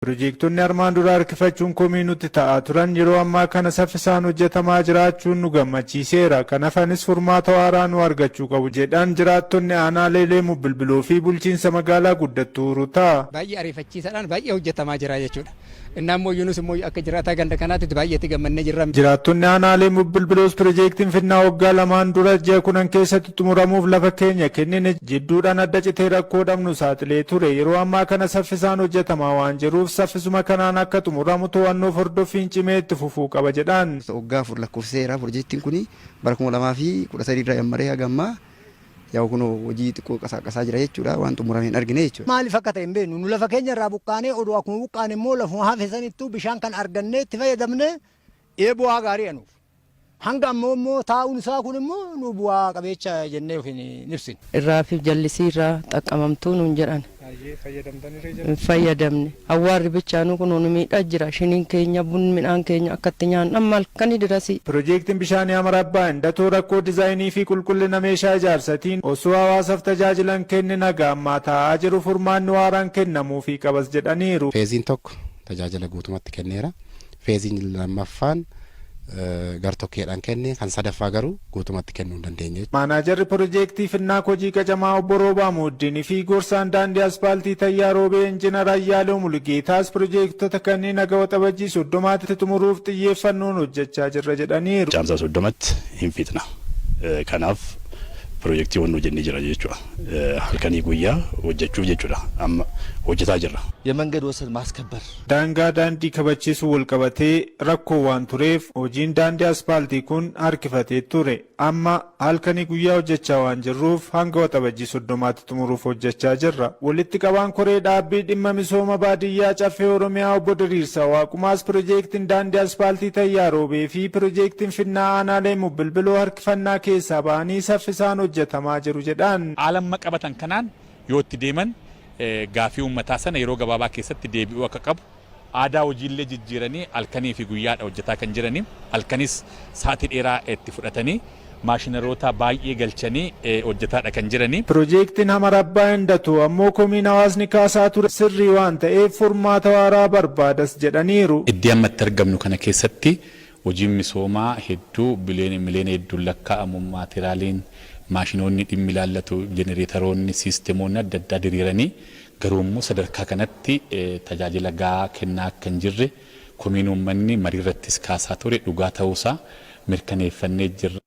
Pirojeektonni armaan dura harkifachuun komii nutti ta'aa turan yeroo ammaa kana saffisaan hojjetamaa jiraachuun nu gammachiiseera. Kan hafanis furmaata waaraa nu argachuu qabu jedhan jiraattonni aanaalee Leemuu Bilbiloo fi bulchiinsa magaalaa Guddattuu Hurutaa. Baay'ee ariifachiisaadhaan baay'ee hojjetamaa jira jechuudha. Innaa immoo Yunus immoo akka jiraataa ganda kanaatti baay'ee itti gammannee jirra. Jiraattonni aanaa Leemuu Bilbiloos pirojeektiin Finnaa waggaa 2n dura ji'a 10 keessatti xumuramuuf lafa keenya kennine jidduudhaan adda citee rakkoo dhabnu saaxilee ture. Yeroo ammaa kana saffisaan hojjetamaa waan jiruuf saffisuma kanaan akka xumuramu to'annoof hordoffiin cimee itti fufuu qaba jedhan. Waggaa 4 lakkoofsiseera pirojeektiin kun bara 2013 irraa jammaree haga ammaa yaa'u kunoo hojii xiqqoo qasaaqasaa jira jechuudha waan xumurame hin argine jechuudha. Maaliif akka ta'e hin beeknu. Nu lafa keenya irraa buqqaanee odoo akkuma buqqaane immoo lafuma hafe sanittuu bishaan kan argannee itti fayyadamne ee bu'aa gaarii anuuf. Hanga ammoo immoo taa'uun isaa kun immoo nu bu'aa qabeecha jennee of hin ibsinu. Irraa fi jallisii irraa xaqqamamtuu nuun jedhan. Hin fayyadamne. Awwaarri bichaanuu kunoo nu miidhaa jira. Shiniin keenya, bun midhaan keenya akka itti nyaannu amma halkanii dirasii. Pirojeektiin bishaanii Hamar Abbaa Indatoo rakkoo dizaayinii fi qulqullina meeshaa ijaarsatiin osoo hawaasaf tajaajila hin kennin haga ammaa taa'aa jiru furmaanni waaraan kennamuufii qabas jedhaniiru. Feeziin tokko tajaajila guutumatti kenneera. Feeziin lammaffaan gartokkeedhaan kenne, kan sadaffaa garuu guutumatti kennuu hin dandeenye. Maanaajarri Pirojeektii Finnaak Hojii Qacamaa Obbo Roobaa Muhuddin fi Gorsaan Daandii Aspaaltii Tayyaa Roobee Injinar Ayyaalew Mulugeetaas pirojeektota kanneen haga Waxabajjii 30tti xumuruuf xiyyeeffannoon hojjechaa jirra jedhaniiru. Caamsaa 30tti hin fixna. Kanaaf pirojektiiwwan hojjennee jira jechuudha. Halkanii guyyaa hojjechuuf jechuudha. Amma hojjetaa jirra. የመንገድ ወሰን ማስከበር Daangaa daandii kabachiisuun walqabatee rakkoo waan tureef hojiin daandii aspaaltii kun harkifatee ture. Amma halkanii guyyaa hojjechaa waan jirruuf hanga Waxabajjii 30tti xumuruuf hojjechaa jirra. Walitti qabaan koree dhaabbii dhimma misooma baadiyyaa Caffee Oromiyaa obbo Diriirsaa Waaqumaas pirojeektiin daandii aspaaltii Tayyaa Roobee fi pirojeektiin Finnaa aanaa Leemmuu Bilbiloo harkifannaa keessaa ba'anii saffisaan hojjetamaa jiru jedhan. Haala amma qabatan kanaan yoo itti deeman gaafii uummataa sana yeroo gabaabaa keessatti deebi'uu akka qabu aadaa hojiillee jijjiiranii halkanii fi guyyaadha hojjetaa kan jiranii halkanis sa'atii dheeraa itti fudhatanii maashinaroota baay'ee galchanii hojjetaadha kan jiranii. Pirojeektiin Hamar Abbaa Indatoo ammoo komiin hawaasni kaasaa ture sirrii waan ta'eef furmaata waaraa barbaadas jedhaniiru. Iddii amma itti argamnu kana keessatti hojiin misoomaa hedduu biliyoona miliyoona hedduun lakkaa'amu maateraaliin maashinoonni dhimmi ilaallatu jenereetaroonni siistemoonni adda addaa diriiranii garuu immoo sadarkaa kanatti tajaajila gahaa kennaa akka hin jirre komiin uummanni mariirrattis kaasaa ture dhugaa ta'uusaa mirkaneeffannee jirra.